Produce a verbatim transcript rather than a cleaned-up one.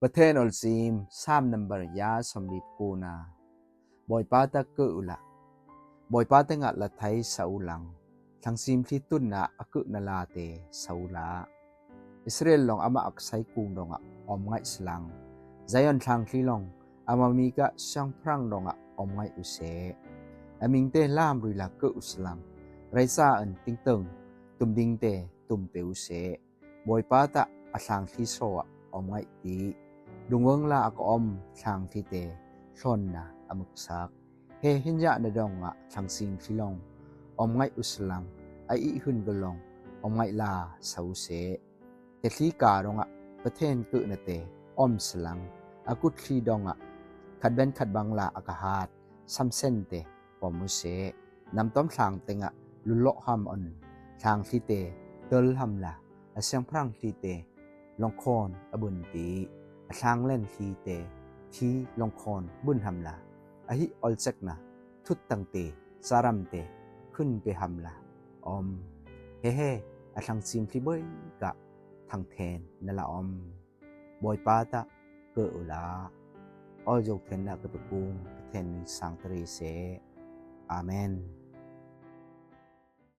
Pathen olsim. Sam nambar ya somli pkuna. Bawipa ta keuh ula. Bawipa tengah la thai sa ulang. Thlangsim thli tunna a keuhna late sa ula. Israel long amah aksai kung dongah om ngaih silang. Zion thlangthli long ama mikah siangphrang dongah om ngaih useh. A mingte lamrui la keuh usilang. Raisa an tingteng tumdingte tumpeuh useh. Bawipa tah a thlangthli sawah om ngaih ti. Dungwang la a ka om thlangthlite thlawnna a muksak. He hinyah na dongah thlangsim thli long om ngaih usilang. A ih hun galong om ngaih la sa useh. Tethli ka dongah Pathen keuhnate om silang. A kutthli dongah khatben khatbang la a ka hat samsente pom useh. Namtom thlang tengah lullawh ham on. Thlangthlite tol hamla a siangphrang thlite longkhawn a bunti. A thlanglen thlite thi longkhawn bun hamla. Ahi olcekna thuttangte saramte khunpe hamla om. Hehe a thlangsim thli boikah thangthen na la om. Bawipa tah keuh ula. Awlzo thenna ka pekung Pathen min sang tari se. Amen.